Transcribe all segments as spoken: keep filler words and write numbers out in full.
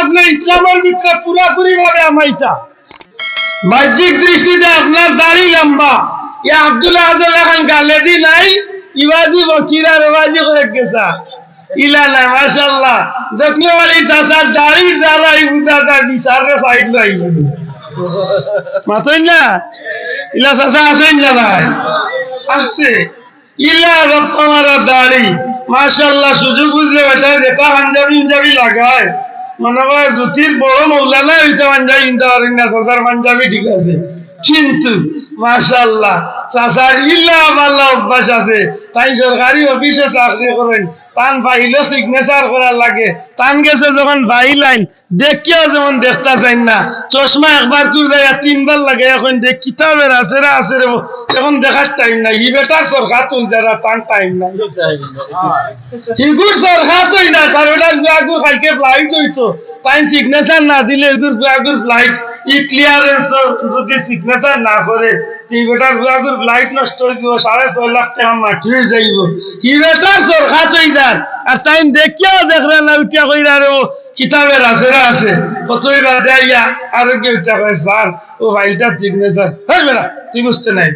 আপনে ইসলামর ভিতরে পুরাপুরি ভাবে হামাইতা। বাহ্যিক দৃষ্টিতে আপনার দাড়ি লম্বা, ইয়া আব্দুল আহাদর লাখান গালেদি নাই, ইবাদি ফকির আর ওবাদি কয়েক গেছা। ইলা না, মাশাআল্লাহ। দেখলে ওই চাচার দাড়ির জ্বালাই বুঝা যায়, বিচাররে সাইড লই। মাতইন না? ইলা চাচা আছইন না ভাই? আছে। ইলা রক্ত মারা দাড়ি। মাশাআল্লাহ, সুযোগ বুঝলে বেটায় যেটা পাঞ্জাবি ইঞ্জাবি লাগায়। মনে হয় জুতির বড় মৌলানা হইতে পাঞ্জাবি কিনতে পারেন না, চাচার পাঞ্জাবি ঠিক আছে। কিন্তু মাশাআল্লাহ, চাচার ইলা ভালা অভ্যাস আছে। তাইন সরকারি অফিসো চাকরি করইন, তান ফাইলো সিগনেচার করার লাগে। তান গেছে যখন ফাইল আইন, দেখিয়াও যেমন দেখতা চাইন না। চশমা একবার করে যায় আর তিনবার লাগে, এখন দেখ কিতাবের আছে রে, আছে রে, এখন দেখার টাইম নাই। ই বেটার সরকার তুই যারা, তার টাইম নাই। হিগুর সরকার তুই না, তার বেটার বিয়াগুর কালকে ফ্লাইট হইতো। তাই সিগনেচার না দিলে এগুর বিয়াগুর ফ্লাইট, ই ক্লিয়ারেন্স যদি সিগনেচার না করে, তো ই বেটার বিয়াগুর ফ্লাইট নষ্ট হয়ে যাবো, সাড়ে ছয় লাখ টাকা মাটি হয়ে যাইব। ই বেটার সরকার তুই যার, আর তাই দেখিয়াও দেখরা না, উঠিয়া কইরা রে, ও কিতাবের আছে না আছে, কতই বাদে আইয়া আরোগ্য উঠা কয়, "স্যার, ও ফাইলটা ঠিক নেই স্যার।" "হ্যাঁ বেটা, তুই বুঝতে নাই।"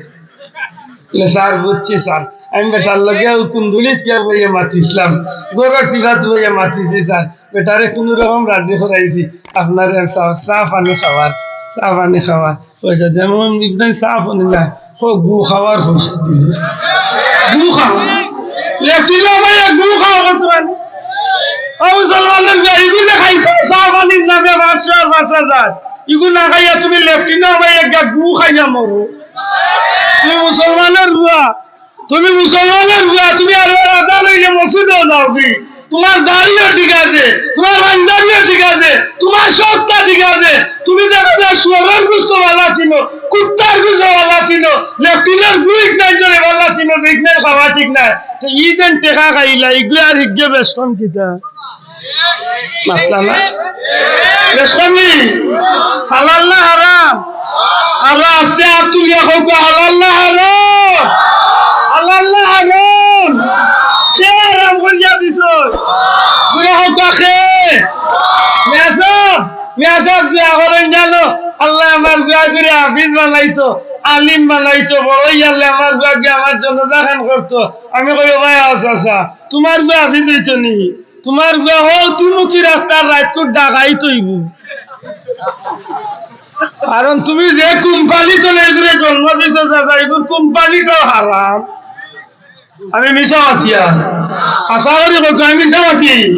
বলে, "স্যার, বুঝছি স্যার, আমি বেটার লগে ও কুন্দুলিত গিয়া বইয়া মাতিছিলাম, গরুর সিবাত বইয়া মাতিছি স্যার, বেটারে কোনো রকম রাজি করাইছি, আপনার চা, চা পানি খাওয়ার, চা পানি খাওয়ার।" পয়সা দেন, আমি ইবনে চা পানি না, ও গু খাওয়ার পয়সা দিল। গু খাওয়া। লেট্রিনো ভাই গু খাওয়া করতে পারে। ও মুসলমানের ভাই, ইগুলো খাইছে চা পানির নামে পাঁচশো আর পাঁচ হাজার। ইগু না খাইয়া তুমি লেট্রিনো ভাই একটা গু খাইয়া মরো। তুমি মুসলমানের রুয়া, তুমি মুসলমানের রুয়া, তুমি আর আজান হইলে মসজিদেও যাও কি? তোমার দাড়িও ঠিক আছে, তোমার পাঞ্জাবিও ঠিক আছে, তোমার সবটা ঠিক আছে। তুমি দেখো যে শুয়োরের গুস্ত ভালা ছিল, কুত্তার গুস্ত ভালা ছিল, লেট্রিনের গুইক নাই জোরে ভালা ছিল, লেট্রিনের খাওয়া ঠিক নাই। তো ই যেন টেকা খাইলা, ইগুলো আর হিগে বেশ কম কিতা? মাতলা না? বেশ কম নি? হালাল না হারাম? আর আস্তে আর তুলিয়া কউক্কা, হালাল না হারাম? হালাল না হারাম? কে হারাম করিয়া দিছে? ঘুরে কউক্কা কে? মিয়া সাব, মিয়া সাব দোয়া করইন জানো, আল্লায় আমার ফুয়াগুরে হাফিজ বানাইতো, আলিম বানাইতো, বড় অইলে আমার ফুয়াগুরে আমার জন্য দাখান করতো। আমি কই, "ও ভাই, আও চাচা, তোমার ফুয়া হাফিজ অইতো নি?" তোমার ফুয়া অউ তুমুকি রাস্তার রাইতকুর ডাকাইত অইবো। কারণ তুমি যে কোম্পানিত এগুরে জন্ম দিছো চাচা, এগুর কোম্পানিটাও হারাম। আমি মিছা মাতিয়া? আশা করি কইতো আমি মিছা মাতি।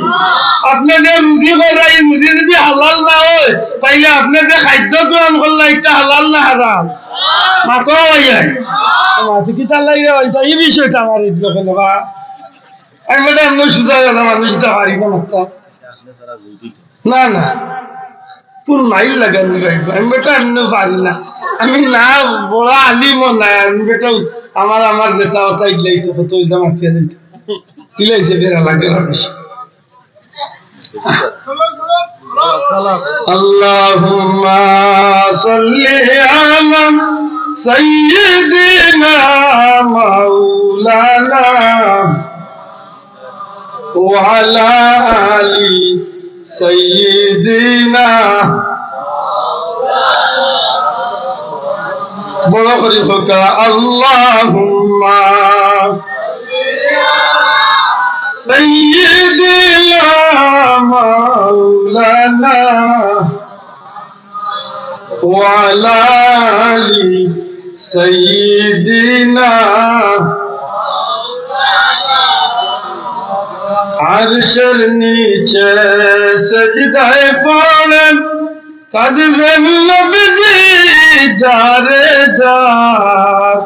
আপনে যে রুজি কররা, ই রুজি যদি হালাল না অয়, তাইলে আপনে যে খাদ্য গ্রহণ করলা, ইটা হালাল না হারাম? মাতো ভাইয়া। মাতো কিতার লাগি ভাইয়া? ই বিষয়টা আমার ইদলো কেন বা? আমি বেটা এমনি সুজা কথা মানুষ ইতা পারি না মাততাম। না, না। কোন মাইল লাগানি লাগবো? আমি বেটা এমনি পারি না। আমি না বড় আলিমও না, আমি বেটা আমার, আমার যেটা ওটা ইগলাই তো কত ইলদা মাতিয়া দিত। ইলাই যে বেড়া লাগে না বেশি। اللهم صل على سيدنا مولانا وعلى آل سيدنا। বড় করি কউক্কা, اللهم سيدنا مولانا وعلى آل سيدنا। আরশের নিচে সেজদায় পড়েন, কাঁদবেন নবীজি যারে যার।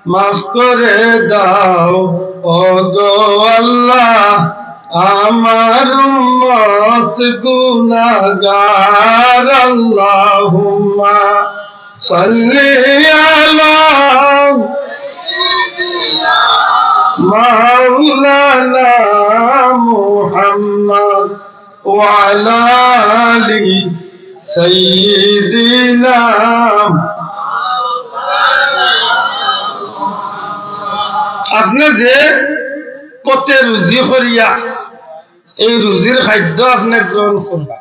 মাফ করে দাও ও গো আল্লাহ, আমার উম্মত গুনাহগার। اللهم صل على مولانا محمد وعلى آل سيدنا। আপনে যে পথে রুজি করিয়া, এই রুজির খাদ্য আপনে গ্রহণ করবা।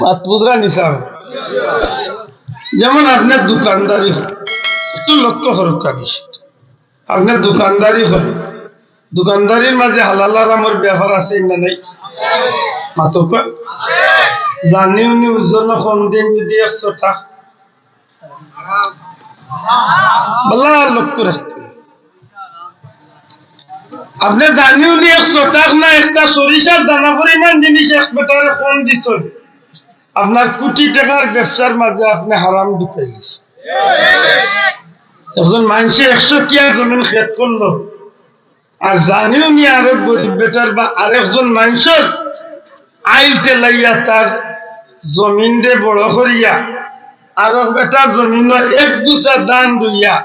মাত বুঝরা নি সাব? যেমন আপনার দোকানদারি, একটু লক্ষ্য করুক্কা বিষয়টা। আপনার দোকানদারি করে, দোকানদারির মাঝে হালাল হারামর ব্যাপার আছে না নাই? মাতউক্কা। জানি উনি ওজন কম দিন যদি একশো টাকা, ভালা লক্ষ্য রাখতে। আপনে জানি উনি একশো টাকা না, একটা সরিষার দানা পরিমাণ জিনিস এক বেটারে কম দিছইন, আপনার কোটি টাকার ব্যবসার মাঝে আপনে হারাম ঢুকাই দিছইন। একজন মানষে একশো কিয়ার জমিন খেত করলো, আর জানি উনি আরো গরিব বেটার বা আরেকজন মানষর আইল ঠেলাইয়া তার জমিনরে বড় করিয়া আরক বেটার জমিনো এক গুছা ধান রুইয়া,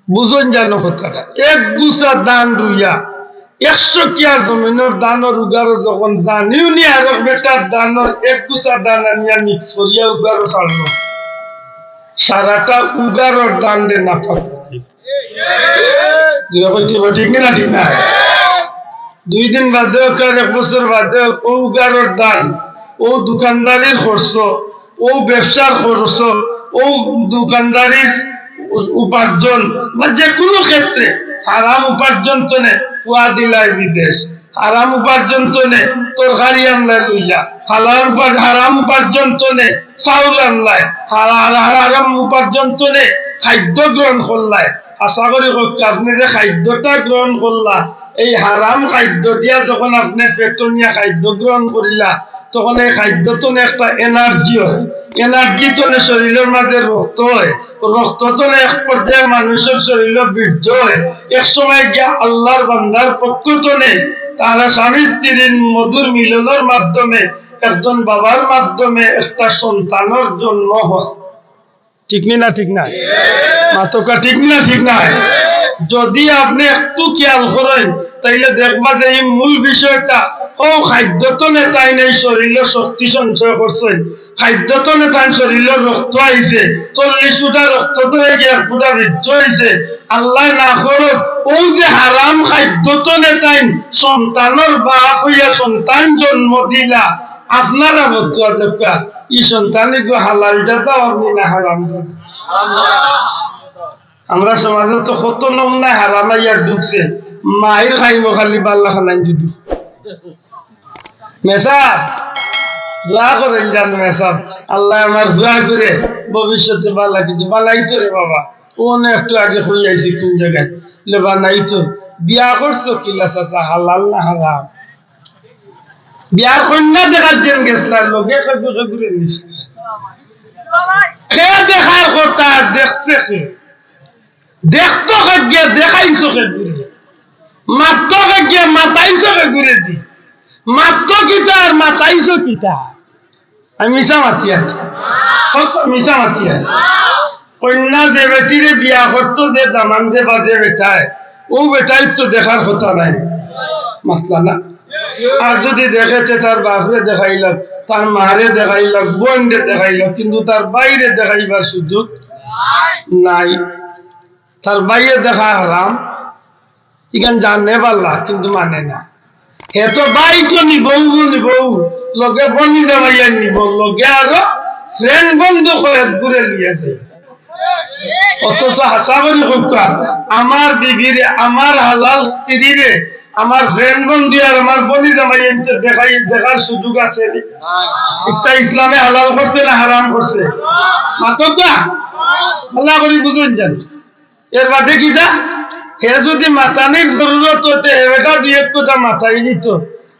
বুঝইন জানো কথাটা, এক গুছা ধান রুইয়া একশো কিয়ার জমিনর ধানর উগারো যখন জানি উনি আরক বেটার ধানর এক গুছা ধান আনিয়া মিক্স করিয়া উগারো ছাড়লো, সারাটা উগারর ধানরে নাপাক করি। দুইটা কইতে হবে, ঠিক না? ঠিক না? দুই দিন বাদে হোক আর এক বছর বাদে হোক, ও উগারর ধান, ও দোকানদারির খরচ, ও ব্যবসার খরচ, ও দোকানদারির উ-, উপার্জন, বা যে কোনো ক্ষেত্রে হারাম উপার্জন তনে পুয়া দিলাই বিদেশ, হারাম উপার্জন তনে তরকারি আনলাই লইয়া, হালাল উপার-, হারাম উপার্জন তনে চাউল আনলাই, হারা-, হারা-, হারাম উপার্জন তনে খাদ্য গ্রহণ করলাই। আশা করি কউক্কা, আপনে যে খাদ্যটা গ্রহণ করলা, এই হারাম খাদ্য দিয়া যখন আপনে পেটো নিয়া খাদ্য গ্রহণ করিলা, তখন এই খাদ্য তনে একটা এনার্জি হয়, এনার্জি তনে শরীরর মাঝে রক্ত হয়, রক্ত তনে এক পর্যায়ে মানুষর শরীরো বীর্য হয়, এক সময় গিয়া আল্লার বান্দার পক্ষ তনে তারা স্বামী স্ত্রীর মধুর মিলনর মাধ্যমে একজন বাবার মাধ্যমে একটা সন্তানর জন্ম হয়। ঠিক নি না? ঠিক না? মাতউক্কা, ঠিক নি না? ঠিক না? যদি আপনে একটু খেয়াল করইন, তাইলে দেখবা যে এই মূল বিষয়টা, ও খাদ্য তনে তাইন এই শরীরো শক্তি সঞ্চয় করছইন, খাদ্য তনে তাইন শরীরো রক্ত আইছে, চল্লিশ ফুটা রক্ত তনে গিয়া এক ফুটা বীর্য আইছে। আল্লায় না করউক, ও যে হারাম খাদ্য তনে তাইন সন্তানর বাপ অইয়া সন্তান জন্ম দিলা, আপনারা বদুয়া দেখবা, ই সন্তান ইগু হালাল জাত অর নি না হারাম জাত? আমরা সমাজো তো কত নমুনায় হারাম আইয়া ঢুকছে, মাইর খাইমু খালি বালা খানাইন যদি। মেসাব, দোয়া করইন জানো মেসাব, আল্লায় আমার দোয়া করে ভবিষ্যতে বালা কিছু বানাইতো রে বাবা। অনে একটু আগে কই আইছি কোন জাগাত, লে বানাইতো। বিয়া করছো কিলা চাচা, হালাল না হারাম? বিয়ার কইন্যা দেখার যেন গেছলা, লগে কেগু কেগুরে নিছলা? কে দেখার কথা, দেখছে কে? দেখতো কেগিয়ে, দেখাইছো কেগুরে? মাততো কেগিয়ে, মাতাইছো কেগুরে দি? মাততো কিতা আর মাতাইছো কিতা? আমি মিছা মাতিয়ার? কউক্কা, মিছা মাতিয়ার? কইন্যা যে বেটিরে বিয়া করতো, যে দামান দেবা যে বেটায়, ও বেটায় তো দেখার কথা নায়, মাতলা না? আর যদি দেখে, তে তার বাপরে দেখাইলাম, তার মারে দেখাইলাম, বইনরে দেখাইলাম, কিন্তু তার ভাইরে দেখাইবার সুযোগ নাই। তার ভাইয়ে দেখা হারাম, ইখান জানে বালা কিন্তু মানে না। হে তো ভাই তো নিবউ, নিবউ, লগে বনি জামাইয়া নিবউ, লগে আরো friend বন্ধু কয়েক ঘুরে নিয়া যায়। অথচ হাছা করি কউক্কা, আমার বিবিরে, আমার হালাল স্ত্রীরে, আমার friend বন্ধু আর আমার বনি জামাইয়া নিতে দেখাই, দেখার সুযোগ আছে নি? ইটা ইসলামে হালাল করছে না হারাম করছে? মাতউক্কা, ভালা করি বুঝইন জানো। এর বাদে কিতা? হে যদি মাতানির জরুরত অইতে, হে বেটা দুই এক কথা মাতাইলিতো,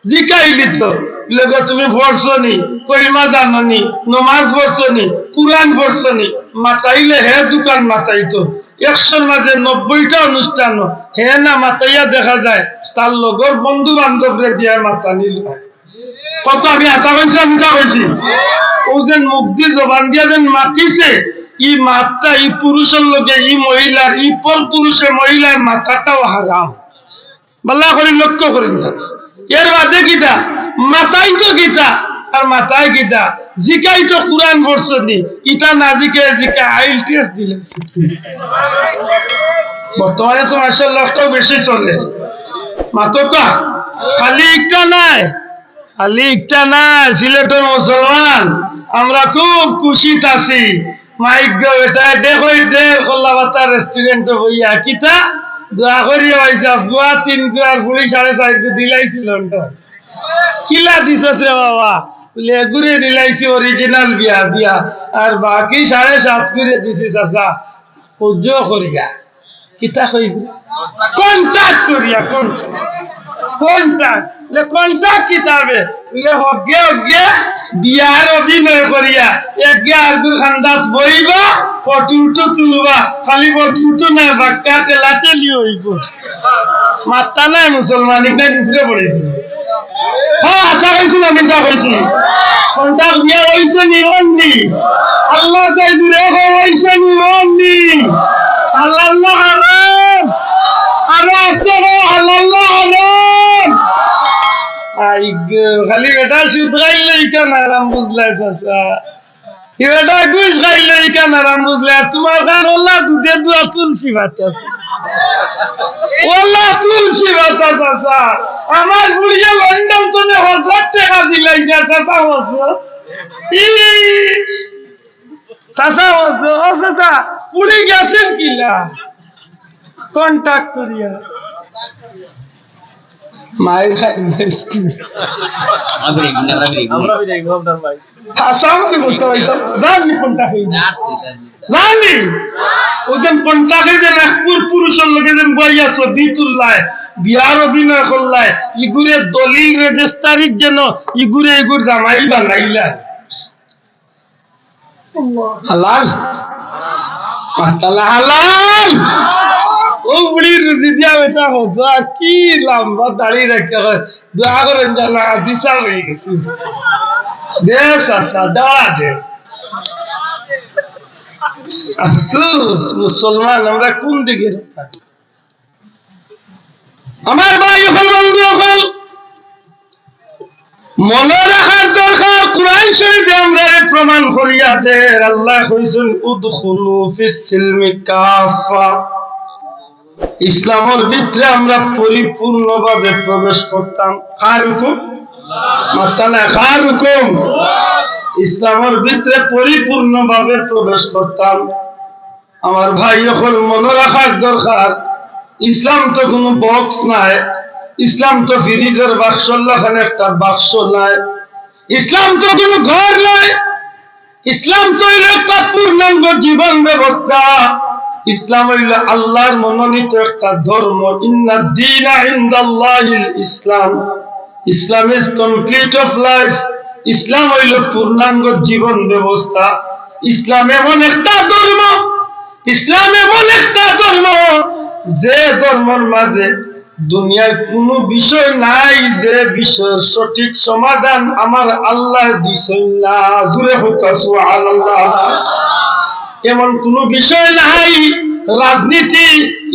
জিকাইলিতো, লগে তুমি পড়ছো নি, কলিমা জানো নি, নমাজ পড়ছো নি, কুরআন পড়ছো নি, মাতাইলে হে দুখান মাতাইতো। একশোর মাঝে নব্বইটা অনুষ্ঠানো হে না মাতাইয়া দেখা যায়, তার লগর বন্ধু বান্ধবরে দিয়া মাতানি লয়। কউক্কা আমি হাছা কইছি, আমি মিছা কইছি? ও যেন মুখ দি জবান দিয়া যেন মাতিছে, ই মাতটা ই পুরুষর লগে ই মহিলার, ই পর পুরুষে মহিলার মাতাটাও হারাম। ভালা করি লক্ষ্য করি না। এর বাদে কিতা? মাতাইতো কিতা? আর মাতায় কিতা? জিকাইতো কুরআন পড়ছো নি? ইটা না জিকায়, জিকায় আইল টেস্ট দিলে। বর্তমানে তো মাশাআল্লাহ একটাও বেশি চলে। মাতউক্কা, খালি ইটা নায়। খালি একটা না, সিলেটর মুসলমান, আমরা খুব খুশিত আছি। মাইক গো বেটায় দেখো, ই দের কল্লাপাতা রেস্টুরেন্টো বইয়া কিতা দোয়া করিয়া পাইছা, বুয়া তিন কুয়ার ফুড়ি সাড়ে চাইর কু দিলাইছিল ওটা। কিলা দিছস রে বাবা? বলে, এগুরে দিলাইছি অরিজিনাল বিয়া দিয়া, আর বাকি সাড়ে সাত করে দিছি চাচা। উজ্জ করিয়া। কিতা কইব? কন্টাক্ট করিয়া, কন্টাক্ট। কন্টাক্ট। লে কন্টাক্ট কিতাবে? লে হগে হগে বিয়ার অভিনয় করিয়া, এগে আরগুর খান্দাত বইবা, ফটো উটো তুলবা, খালি ফটো উটো না, বাক্কা ঠেলাঠেলি অইব। মাত্তা নাই মুসলমান, ইখান উপরে পড়েছে। হ্যাঁ, আশা কইছি না, মিথ্যা কইছি। কন্টাক্ট বিয়া অইছে নি, অন নি? আল্লাহ তাই দূরে কই অইছে নি, অন নি? হালাল না হারাম? আরো আস্তে কও, হালাল না হারাম? আই গো, খালি বেটা সুদ খাইলে ইখান আরাম বুঝলাই চাচা। ই বেটা ঘুষ খাইলে ইখান আরাম বুঝলাই। আর তোমার খান ওলা দুধে দুয়া তুলসী পাতা। ওলা তুলসী পাতা চাচা। আমার বুড়িয়ে লন্ডন তনে হাজার টেকা দিলাই না চাচা, হসো। ইস, চাচা হসো, ও চাচা, পুড়ি গেছেন কিলা? কন্টাক্ট করিয়া। মাই খাই, মাই খাই। আমরা বিদায় নিব, আমরা বিদায় নিব, আপনার ভাই। চাচা আমাকে বুঝতে পারছি। জানি কোনটা হইবে। জানি। ওই যে কোনটা হইবে, নাগপুর পুরুষের লগে যেন বইয়া ছবি তুললায়, বিয়ার অভিনয় করলায়, ইগুরে দলিল রেজিস্টারির জন্য ইগুরে ইগুর জামাই বানাইলায়। হালাল। মাতালা হালাল। ও বুড়ি রুজি দিয়া বেটা হতো, আর কি লম্বা দাড়ি রাখে হয়। দোয়া করেন যেন হাজি সাহেব হয়ে গেছি। দে চাচা, দাওয়া দে। আফসোস, মুসলমান আমরা কোন দিকে? আমার ভাই অকল, বন্ধু অকল, মনো রাখার দরকার, কোরআন শরীফে আমরারে প্রমাণ করিয়া দের। আল্লায় কইছইন, "উদখুলু ফিস সিলমি কাফা।" ইসলামর ভিতরে আমরা পরিপূর্ণভাবে প্রবেশ করতাম। কার হুকুম? মাত্তা না, কার হুকুম? ইসলামর ভিতরে পরিপূর্ণভাবে প্রবেশ করতাম। আমার ভাই অকল, মনো রাখার দরকার, ইসলাম তো কুনু বক্স নায়, ইসলাম তো ফ্রিজর বাক্সর লাখান একটা বাক্স নায়, ইসলাম তো কুনু ঘর নায়, ইসলাম তো অইলো একটা পূর্ণাঙ্গ জীবন ব্যবস্থা। ইসলাম অইলো আল্লাহর মনোনীত একটা ধর্ম। ইন্নাদ দীনা ইনদাল্লাহিল ইসলাম। Islam is complete of life. ইসলাম অইলো পূর্ণাঙ্গ জীবন ব্যবস্থা। ইসলাম এমন একটা ধর্ম, ইসলাম এমন একটা ধর্ম, যে ধর্মর মাঝে দুনিয়ার কুনু বিষয় নাই, যে বিষয়র সঠিক সমাধান আমার আল্লায় দিছইন না। জুরে কউক্কা সুবহানাল্লাহ। এমন কুনু বিষয় নাই, রাজনীতি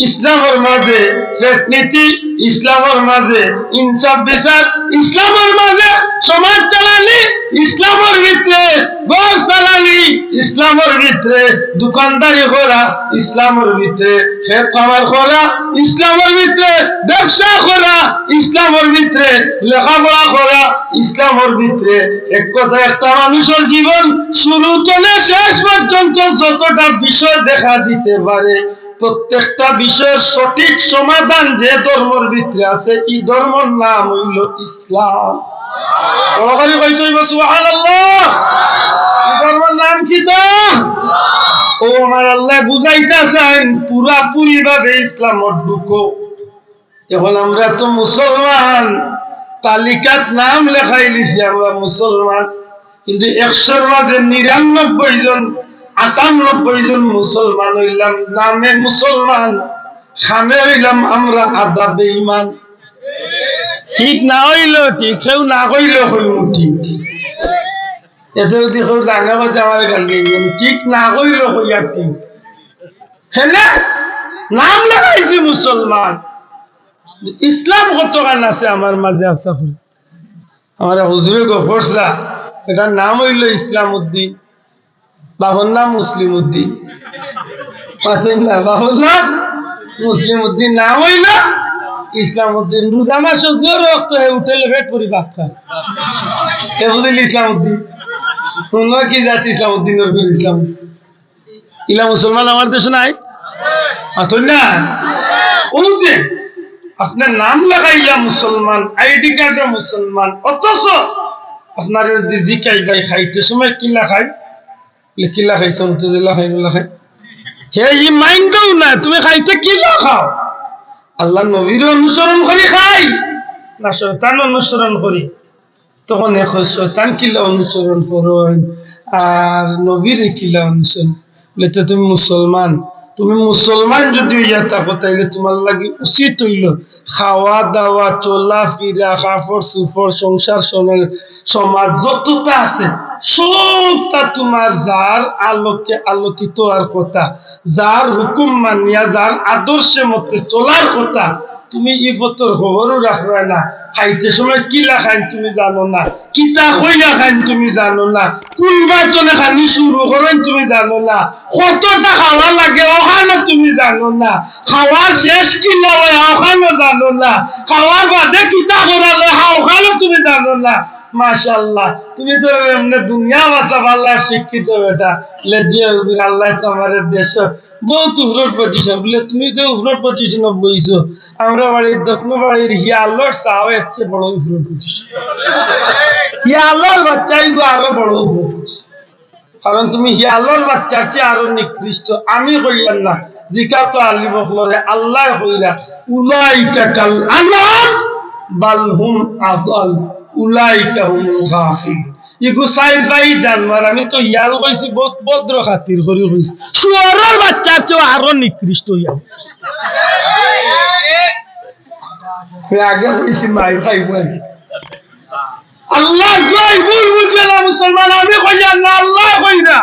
ইসলামর মাঝে, পেট নীতি ইসলামর মাঝে, ইনসাফ বিচার ইসলামর মাঝে, সমাজ চালানি ইসলামর ভিতরে, ঘর চালানি ইসলামর ভিতরে, দোকানদারি করা ইসলামর ভিতরে, খেত খামার করা ইসলামর ভিতরে, ব্যবসা করা ইসলামর ভিতরে, লেখাপড়া করা ইসলামর ভিতরে। এক কথা, একটা মানুষর জীবন শুরু তনে শেষ পর্যন্ত যতটা বিষয় দেখা দিতে পারে, প্রত্যেকটা বিষয়র সঠিক সমাধান যে ধর্মর ভিতরে আছে, ই ধর্মর নাম অইলো ইসলাম। বড় করি কইতে অইবো সুবহানাল্লাহ। ই ধর্মর নাম কিতা? ও আমার আল্লায় বুঝাইতা চাইন, পুরাপুরি ভাবে ইসলামো ঢুকো। এখন আমরা তো মুসলমান, তালিকাত নাম লেখাইলিছি আমরা মুসলমান, কিন্তু একশোর মাঝে নিরানব্বই জন, আটানব্বই জন মুসলমান অইলাম, নামে মুসলমান, কামে অইলাম আমরা আধা বেঈমান। ঠিক না অইলো ঠিক, কেউ না কইলো কইমু ঠিক। এতে যদি কেউ জানে, কইতে আমার গাল দিয়ে, ঠিক না কইলো কইয়া ঠিক। হেনে নাম লেখাইছি মুসলমান, ইসলাম কতখান আছে আমার মাঝে? আচ্ছা, আমার হুজুরে গফরসা, এটার নাম অইলো ইসলাম উদ্দিন, বাবার নাম মুসলিম উদ্দিন। পাচ্ছেন না, বাবার নাম মুসলিম উদ্দিন, নাম অইলো ইসলাম উদ্দিন রোজা মাসো জোর রক্ত হে উঠেলে পেট ভরি ভাত খায়। এ বুঝলি ইসলাম উদ্দিন? তোমরা কি জাতি ইসলাম উদ্দিন রবিউল ইসলাম? ইলা মুসলমান আমার দেশো নাই? মাতইন না? অউ যে আপনার নাম লাগাইলা মুসলমান, আইডি কার্ডো মুসলমান, অথচ আপনারে যদি জিকাই ভাই খাইতে সময় কিলা খাই? বলে, "কিলা খাই? তন্তুজিলা খাই, নুলা খাই?" হে ই মাইন্ডও না, তুমি খাইতে কিলা খাও? আল্লার নবীর অনুসরণ করি খাই, না শয়তান অনুসরণ করি? তখন এখন শয়তান কিলা অনুসরণ করইন, আর নবীর কিলা অনুসরণ? বলে, "তো তুমি মুসলমান, তুমি মুসলমান যদি হইয়া থাকো, তাইলে তোমার লাগি উচিত হইল খাওয়া দাওয়া, চলা ফিরা, কাপড় চুপড়, সংসার সমাজ, সমাজ যতটা আছে, সবটা তোমার যার আলোকে আলোকিত হওয়ার কথা, যার হুকুম মানিয়া, যার আদর্শে মতে চলার কথা। তুমি ই পথর খবরও রাখরায় না, খাইতে সময় কিলা খাইন তুমি জানো না, কিতা কইয়া খাইন তুমি জানো না, কোন বাতনে খানি শুরু করইন তুমি জানো না, কতটা খাওয়া লাগে ওখানও তুমি জানো না, খাওয়ার শেষ কিলা অয় ওখানও জানো না, খাওয়ার বাদে কিতা করা যায় ওখানও তুমি জানো না।" মাশাআল্লাহ, তুমি তো এমনে দুনিয়া বাঁচা ভালা শিক্ষিত বেটা। লে জি হুজুর, আল্লায় তো আমারে দেশো বহুত উপরর পজিশন। বলে, "তুমি তো উপরর পজিশনো বইছো, আমরা বাড়ির দক্ষিণ বাড়ির হিয়ালর চাও এর চেয়ে বড় উপরর পজিশন। হিয়ালর বাচ্চা ইগু আরো বড় উপরর পজিশন।" কারণ তুমি হিয়ালর বাচ্চার চেয়ে আরো নিকৃষ্ট। আমি কইলাম না, জিকাও তো আলিম অকলরে, আল্লায় কইরা, "উলাইকা কাল আনআম বাল হুম আদাল, উলাইকা হুমুল গাফিল।" ইগু চাইর পাই জানোয়ার, আমি তো হিয়াল কইছি, বহুত ভদ্র খাতির করি কইছি। শুয়োরর বাচ্চার চেয়ে আরো নিকৃষ্ট হিয়াল। আমি আগে কইছি, মাইর খাইবো আইজ। আল্লাহ কই, ভুল বুঝবে না মুসলমান, আমি কইয়ার না, আল্লায় কইরা।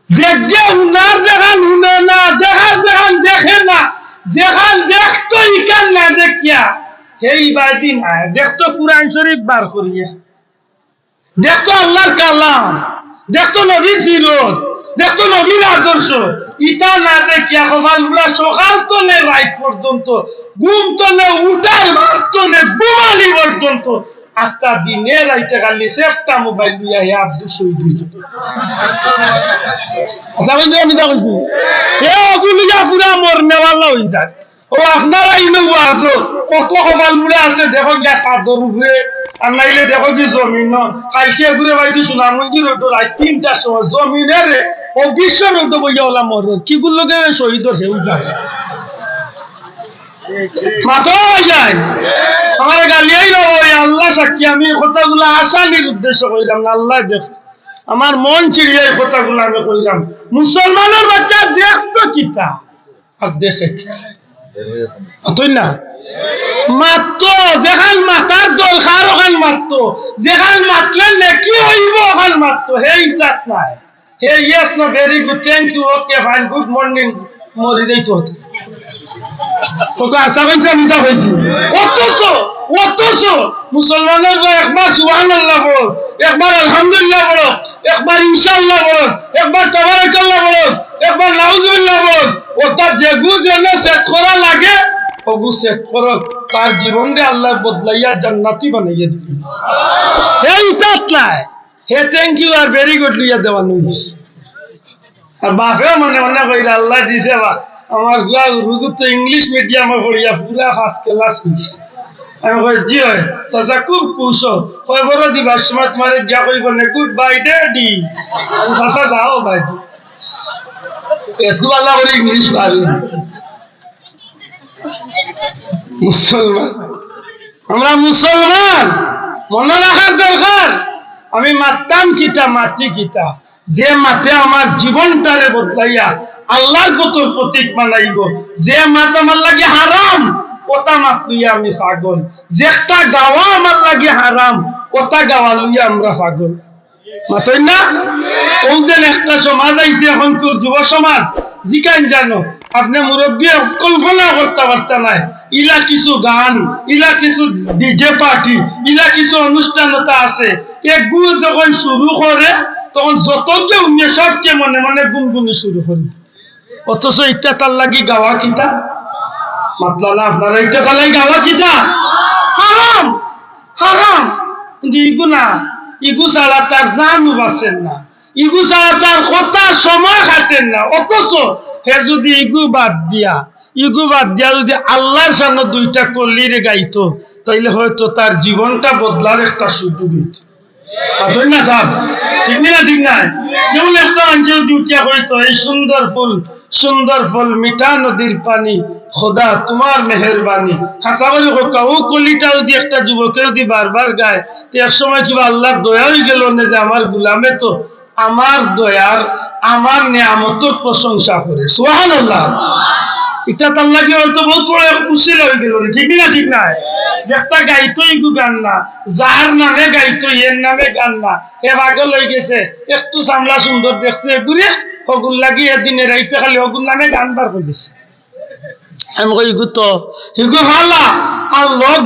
যেগিয়ে হুনার যেখান হুনে না, দেখার যেখান দেখে না, যেখান দেখতো ইখান না দেখিয়া, হেই বায়দি নায়, দেখতো কুরআন শরীফ বার করিয়া, দেখতো আল্লার কালাম, দেখতো নবীর সিরত, দেখতো নবীর আদর্শ, ইতা না দেখিয়া কপাল পুড়া সকাল তনে রাইত পর্যন্ত, ঘুম তনে উঠার ভাত তনে ঘুমানি পর্যন্ত আস্তা দিনে রাইতে খালি চেষ্টা মোবাইল লইয়া হে আব্দুল শহীদ হইছে। আচ্ছা, বুঝলি আমি তা কইছি? হে ওগুলিয়া পুরা মরনেওয়ালা হই যায়। ও আপনারা ইনো আছো, কত কপাল পুড়া আছে, দেখো গিয়া ছাদর উপরে, আর নাইলে দেখো কি জমিন। কালকে ঘুরে বাইছি সুনামগঞ্জ রোড রাইত তিনটার সময় জমিনে রে, ও বিশ্ব রোড বইয়া ওলা মরর, কি গুলো শহীদর হেউ যায়। মাথা হয়ে যায়। আমার গালিয়াই না ওই আল্লাহ সাক্ষী, আমি এই কথাগুলো আসানির উদ্দেশ্য কইলাম না, আল্লাহ দেখে। আমার মন চিড়িয়া এই কথাগুলো আমি কইলাম। মুসলমানের বাচ্চা দেখতো কিতা, আর দেখে কিতা? অতই না? মাততো, যেখান মাতার দরকার ওখান মাততো, যেখান মাতলে নেকি হইব ওখান মাততো, হে ইতাত নাই। হে, yes, no, very good, thank you, okay, fine, good morning, মরি যাইতো হতো। কত আশা করছি আমি তা হয়েছি। অথচ, অথচ মুসলমানের ভাই একবার সুবহানাল্লাহ বল, একবার আলহামদুলিল্লাহ বল, একবার ইনশাআল্লাহ বল, একবার তাবারাকাল্লাহ বল, একবার নাউজুবিল্লাহ বল। অর্থাৎ যেগু যেন সেট করা লাগে, ওগু সেট করো। তার জীবনকে আল্লাহ বদলাইয়া জান্নাতি বানাইয়া দিবে। হে ইতাত নাই। হে thank you R very good লইয়া দেওয়া নইস। আর বাপেও মনে মনে কইরা, "আল্লাহ দিছে বা, আমার ফুয়া হুরুগুর তো ইংলিশ মিডিয়ামে পড়িয়া পুরা ফার্স্ট ক্লাস হইছে।" আমি কই, "জি হয়, চাচা খুব খুশ হও।" কয়, "বড় দিবার সময় তোমার গিয়া কইব নে, good bye daddy।" আমি, "চাচা যাও ভাই।" এত ভালা করি ইংলিশ পারি। মুসলমান, আমরা মুসলমান, মনে রাখার দরকার। আমি মাততাম কিতা, মাতি কিতা, যে মাতে আমার জীবনটারে বদলাইয়া আল্লাহর কত প্রতীক বানাইব, যে মাত আমার লাগি হারাম, ওটা মাত লইয়া আমি পাগল, যে একটা গাওয়া আমার লাগি হারাম, ওটা গাওয়া লইয়া আমরা পাগল। মাতইন না? অউ যেন একটা সমাজ আইছে এখনকুর যুব সমাজ, জিকাইন জানো, আপনে মুরব্বি কল্পনা করতা পারতা নায়। ইলা কিছু গান, ইলা কিছু ডিজে পার্টি, ইলা কিছু অনুষ্ঠানতা আছে, এগু যখন শুরু করে, তখন যত কেউ নেশাকে মনে মনে গুনগুনি শুরু করে। অথচ ইটা তার লাগি গাওয়া কিতা? মাতলা না আপনারা, ইটা তার লাগি গাওয়া কিতা? হারাম, হারাম। কিন্তু ইগু না, ইগু ছাড়া তার জানও বাঁচের না, ইগু ছাড়া তার কথা সময় কাটের না। অথচ হে যদি ইগু বাদ দিয়া, ইগু বাদ দিয়া যদি আল্লাহর সামনে দুইটা কলিরে গাইতো, তাইলে হয়তো তার জীবনটা বদলার একটা সুযোগ হইতো। পাঠই না সাহেব, ঠিক না? ঠিক নাই? যেমন একটা মানুষের দুটিয়া হইতো, এই সুন্দর ফুল, সুন্দর ফল, মিঠা নদীর পানি, খোদা তোমার মেহেরবানি। হাছা করি কউক্কা, ও কলিটা যদি একটা যুবকে যদি বারবার গায়, তো এক সময় কিবা আল্লাহর দয়া হয়ে গেল না যে আমার গুলামে তো আমার দয়ার, আমার নিয়ামতর প্রশংসা করে। সুবহানাল্লাহ। ইটা তার লাগি হয়তো বহুত বড় এক উসিলা হয়ে গেল, ঠিক না? ঠিক নাই? একটা গাইতো ইগু গান না, যার নামে গাইতো, এর নামে গান না, হে পাগল হয়ে গেছে। একটু সামলা সুন্দর দেখছে ঘুরে, হগুর লাগি এদিনে রাইতে খালি হগুর নামে গান বার করে দিছে। আমি কই, ইগু তো, ইগু ভালা, আর লোক